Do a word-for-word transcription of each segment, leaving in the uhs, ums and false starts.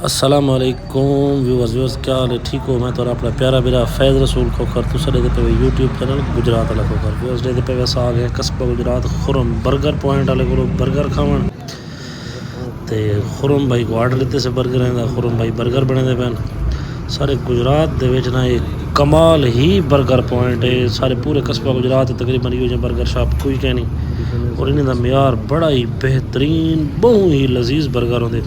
السلام علیکم ویورز، ویورز کیا حال ہے؟ ٹھیک ہو؟ میں تہاݙا اپݨا پیارا بھرا فیض رسول کھوکھر، تساں ݙیہدے پئے ہو یوٹیوب چینل گجرات والا کھوکھر۔ ویورز، ݙیہدے پئے ہو اساں آ ڳئے قصبہ گجرات خرم برگر پوائنٹ والے کولوں برگر کھاوݨ۔ تے خرم بھائی کوں آرڈر ݙتے سے برگریں دا، خرم بھائی برگر بݨیندے پئن۔ سارے گجرات دے وچ نا ایہ کمال ہی برگر پوائنٹ ہے، سارے پورے قصبہ گجرات تقریباً ایہو جہے برگر شاپ کوئی کائنی، اور انہاں دا معیار بڑا ہی بہترین، ٻہوں ہی لذیذ برگر ہوندے۔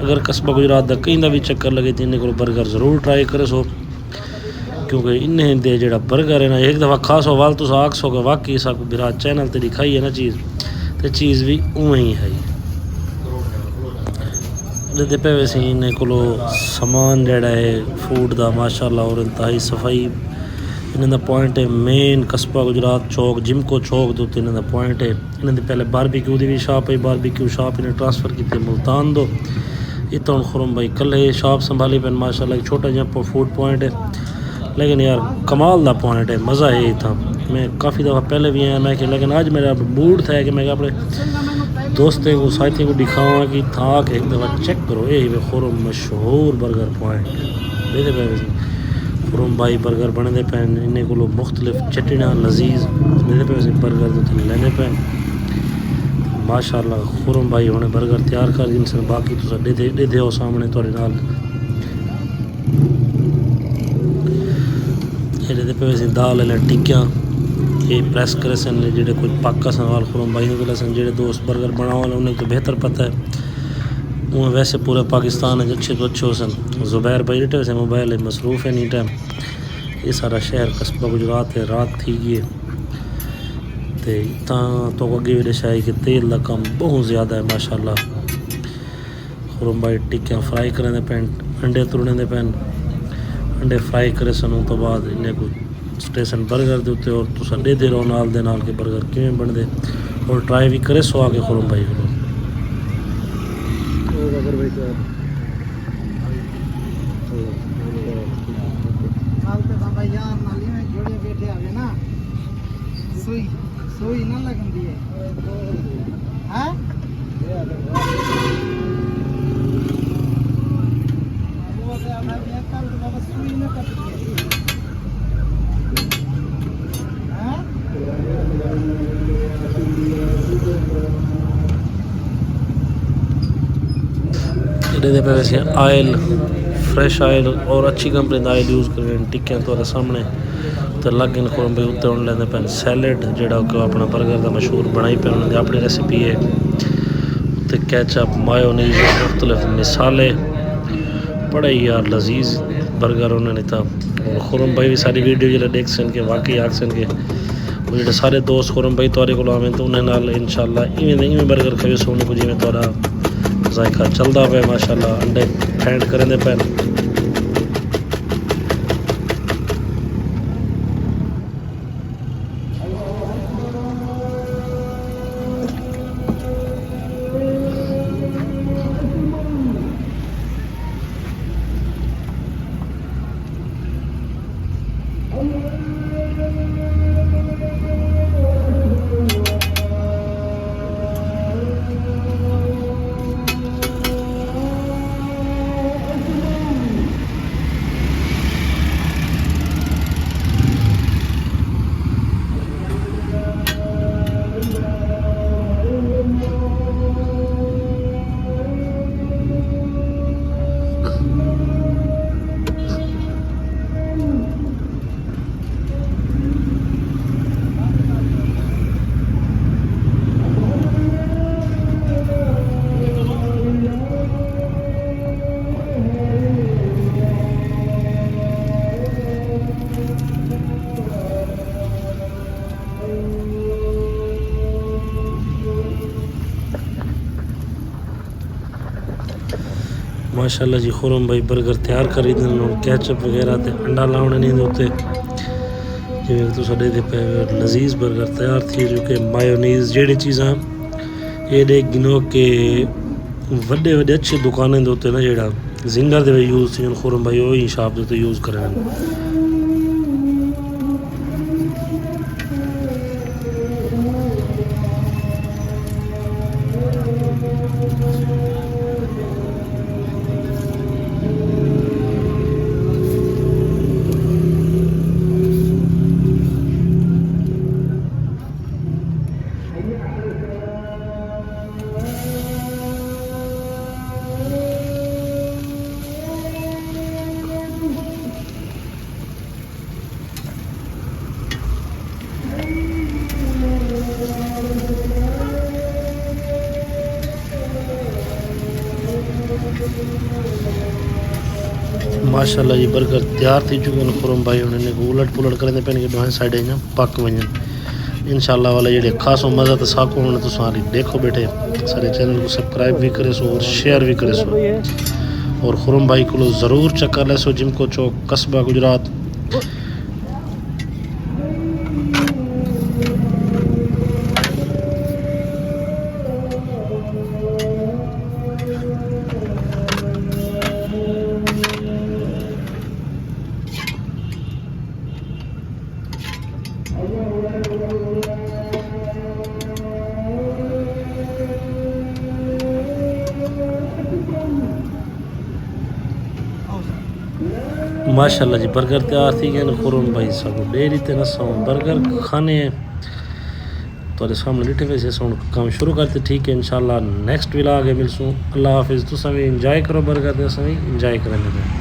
اگر قصبہ گجرات دا کہیں دا وی چکر لڳے تے انہاں کولوں برگر ضرور ٹرائی کریسو، کیونکہ انہاں دے جیڑھا برگر ہے نا، ہک دفعہ کھاسو ول تساں آکھسو کہ واقعی ساکوں بھرا چینل تے ݙکھائی ہے نا چیز، تے چیز وی اونویں ہی ہئی۔ ݙیہدے پئے ویسے انہاں کولوں سامان جیڑھا ہے فوڈ دا، ماشاءاللہ، اور انتہائی صفائی۔ انہاں دا پوائنٹ ہے مین قصبہ گجرات چوک، جمکو چوک دے اتے انہاں دا پوائنٹ ہے۔ انہاں دی پہلے باربیکیو دی وی شاپ ہئی، باربیکیو شاپ انہاں ٹرانسفر کیتی ملتان دو۔ اتھاں ہݨ خرم بھائی کلھے شاپ سنبھالی پئن، ماشاءاللہ، ہک چھوٹا جیہا فوڈ پوائنٹ ہے، لیکن یار کمال دا پوائنٹ ہے، مزہ ہے اتھاں۔ میں کافی دفعہ پہلے وی آیا، میں کہ لیکن اڄ میرا موڈ تھیا کہ میں اپݨے دوستیں کوں، ساتھیاں کوں ݙکھاواں کہ اتھاں آ کے ہک دفعہ چیک کرو، اے ہی خرم مشہور برگر پوائنٹ۔ ݙیہدے پئے ویسے خرم بھائی برگر بݨیندے پئن، انہاں کولوں مختلف چٹنیاں لذیذ ݙیہدے پئے ویسے برگر دے اتھاں لیندے پئن۔ ماشاءاللہ خرم بھائی ہݨ برگر تیار کر گھنسن، باقی تساں ݙیہدے، ݙیہدے ہو سامݨے تہاݙے نال۔ اے ݙیہدے پئے ویسے دال آلیاں ٹکیاں، اے پریس کریسن، جیڑھے کجھ پک اسن وال خرم بھائی دے ڳل اسن، جیڑھے دوست برگر بݨاوݨ والے انہاں کوں بہتر پتہ ہے۔ اوں ویسے پورے پاکستان وچ اچھے توں اچھے ہوسن۔ زبیر بھائی ݙٹھے ویسے موبائل وچ مصروف ہے، اینی ٹائم۔ اے سارا شہر قصبہ گجرات ہے، رات تھی ڳئی ہے۔ تے اتھاں تہاکوں اڳے وی ݙسایا کہ تیل دا کم ٻہوں زیادہ ہے، ماشاءاللہ۔ خرم بھائی ٹکیاں فرائی کریندے پئن، انڈے ترڑیندے پئن۔ انڈے فرائی کریسن، اوں توں بعد انہاں کوں سٹیسن برگر دے اتے، اور تساں ݙیہدے رہو نال دے نال کہ برگر کیویں بݨدے، اور ٹرائی وی کریسو آ کے خرم بھائی کولوں۔ او بکر بھائی صاحب۔ کل تے بابا یار نال ایویں جڑے بیٹھے ہوے نا، سوئی، سوئی نہ لگندی ہے۔ ہاں؟ کل تے بابا سوئی نہ کٹدی ہے۔ ہاں؟ ݙیہدے پئے ویسے آئل، فریش آئل اور اچھی کمپنی دا آئل یوز کرݨ۔ ٹکیاں تہاݙے سامݨے تے لڳ ڳن خرم بھائی۔ اتے ہݨ لیندے پئن سیلڈ، جیڑھا کہ اپݨا برگر دا مشہور بݨائی پئن، انہاں دی اپݨی ریسیپی ہے۔ اتے کیچپ، مایونیز، مختلف مصالحے، بڑا ہی یار لذیذ برگر انہاں نے تا۔ اور خرم بھائی وی ساݙی ویڈیو جیڑھے ݙیکھسن کہ واقعی آکھسن کہ او جیڑھے سارے دوست خرم بھائی تہاݙے کول آون تاں انہاں نال انشاءاللہ ایویں دے ایویں برگر کھویسوں، انہاں کوں جیویں تہاݙا ذائقہ چلدا پئے۔ ماشاءاللہ انڈے پھینٹ کریندے پئن۔ ماشاءاللہ جی، خرم بھائی برگر تیار کری ݙیندن، ہݨ کیچپ وغیرہ تے انڈا لاوݨے نی ایندے اتے۔ جیویں کہ تساں ݙیہدے پئے ہو، لذیذ برگر تیار تھی چکے۔ مایونیز، جیڑھی چیزاں اے ݙیکھ گھنو کہ وݙے وݙے اچھے دکانیں دے اتے نا، جیڑھا زنگر دے وچ یوز تھیندن، خرم بھائی اوہی شاپ دے اتے یوز کریندن۔ ماشاءاللہ جی، برگر تیار تھی چکے ہیں۔ خرم بھائی ہن انہیں کوں الٹ پلٹ کریندے پئے کہ ݙوہیں سائیڈیں جا پک ونڄن۔ انشاءاللہ والا جیڑھے خاصو مزہ تے ساکوں ہن تساں ݙیکھو ٻیٹھے۔ سارے چینل کوں سبسکرائب وی کریسو اور شیئر وی کریسو۔ اور خرم بھائی کولو ضرور چکر لیسو، جمکو چوک، قصبہ گجرات۔ ماشاءاللہ جی، برگر تیار تھی ڳئے ہن۔ خرم بھائی ساکوں ݙے ݙتے ہن، اساں برگر کھانے ہیں۔ تہاݙے سامݨے ݙٹھے ویسے، اساں ہن کم شروع کرتے۔ ٹھیک ہے، انشاءاللہ نیکسٹ ولاگ ہے ملسوں۔ اللہ حافظ۔ تساں وی انجوائے کرو برگر تے، اساں وی انجوائے کریندے پئے۔